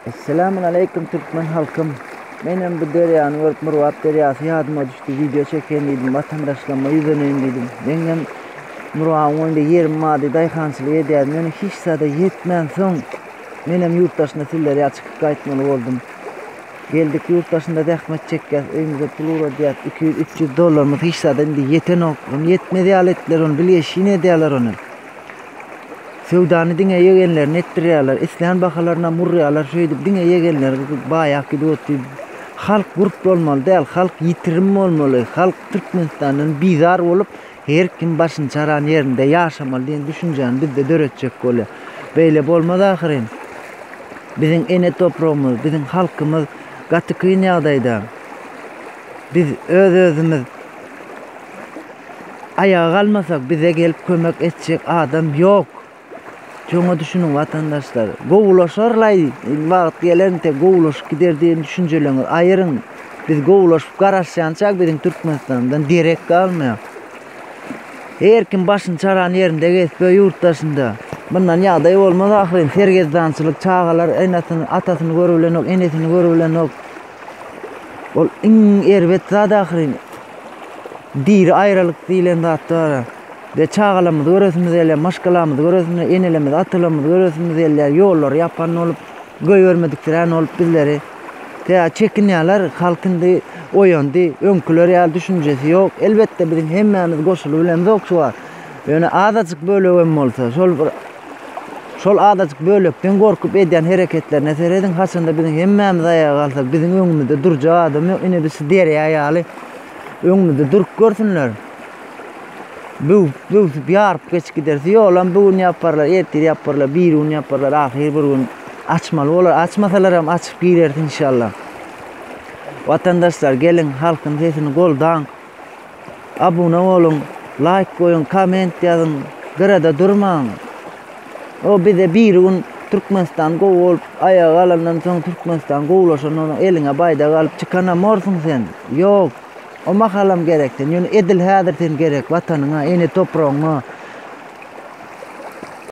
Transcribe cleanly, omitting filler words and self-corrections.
Esselamun aleýkum türkmen halkym. Menem bu derýany görüp Murgap derýasy ýadyma düşdi. Wideo çekeýin diýdim, watandaşlaryma ýüzleneýin diýdim. Meňem Murgabyň boýunda ýerim bardy, daýhançylyk edýärdim. Ýöne hiç zada ýetmänsoň, menem ýurt daşyna sizler ýaly çykyp gaýtmaly boldum. Geldik ýurt daşynda zähmet çekýäs, öýümize pul ugradýas, 200-300 dollarymyz hiç zada indi ýetenok. Ony ýetmez ýaly etdiler ony, bilgeşin edýärler ony. Söwdany diňe ýegenlerine etdirýärler. Islän bahalarynam urýarlar. Şeýdip diňe ýegenleri baýap gidip otyr. Halk gurt bolmaly däl, halk ýitirim bolmaly. Halk Türkmenistandan bizar bolup, her kim başyny çaran ýerinde ýaşamaly diýen düşünjäni bizde döretjek bolýar. Beýle bolmaz ahyryn. Biziň ene topragymyz, biziň halkymyz gaty kyn ýagdaýda. Biz öz-özümiz Aýaga galmasak bize gelip kömek etjek adam ýok. Şoňa düşüniň watandaşlar. Gowulaşarlaý wagt gelende gowulaşyp gider diýen düşünjeleriňizi aýyryň. Biz gowulaşyp garaşýançak biziň Türkmenistandan derek galmaýar. Her kim başyny çaran ýerinde gezip ýör ýurt daşynda. Mundan ýagdaý bolmaz ahyryn. Sergezdançylyk çagalar enesini atasyny görübilenok enesini görübilenok. Ol iň erbet zat ahyryn. Diri aýralyk diýlen zat bar. We çagalarymyzy göresimiz gelýär, maşgalamyzy göresimiz, enelerimizi, atalarymyzy göresimiz gelýär. Ýollary ýapan bolup, goýbermediksirän bolup bizleri. Tä çekinýärler, halk indi oýandy, öňküler ýaly düşünjesi ýok. Elbetde biziň hemmämiz goşulyp bilemzok şu wagt. Ýöne azajyk bölegem bolsa, şol bir şol azajyk bölekden gorkup edýän hereketlerine serediň, haçanda biziň hemmämiz aýaga galsak, biziň öňümizde durjak adam ýok. Ine biz şu derýa ýaly Öňümizde durup görsünler. Böwüp, böwsüp, ýaryp geçip gideris. Ýolam bu gün ýaparlar, ertir ýaparlar, bir gün ýaparlar, ahyr bir gün açmaly bolar. Açmasalar hem açyp gireris inşallah. Watandaşlar geliň, halkyň sesini goldaň. Abuna boluň, laýk goýuň, komment ýazyň, gyrada durmaň. O bize bir gün Türkmenistan gowy bolup aýaga galandan soň Türkmenistan gowulaşandan soň eliňe baýdak alyp çykanam borsuň sen. Ýok. O mahalam gerek sen. Ýöne edil häzir sen gerek watanyňa, ene topragyňa.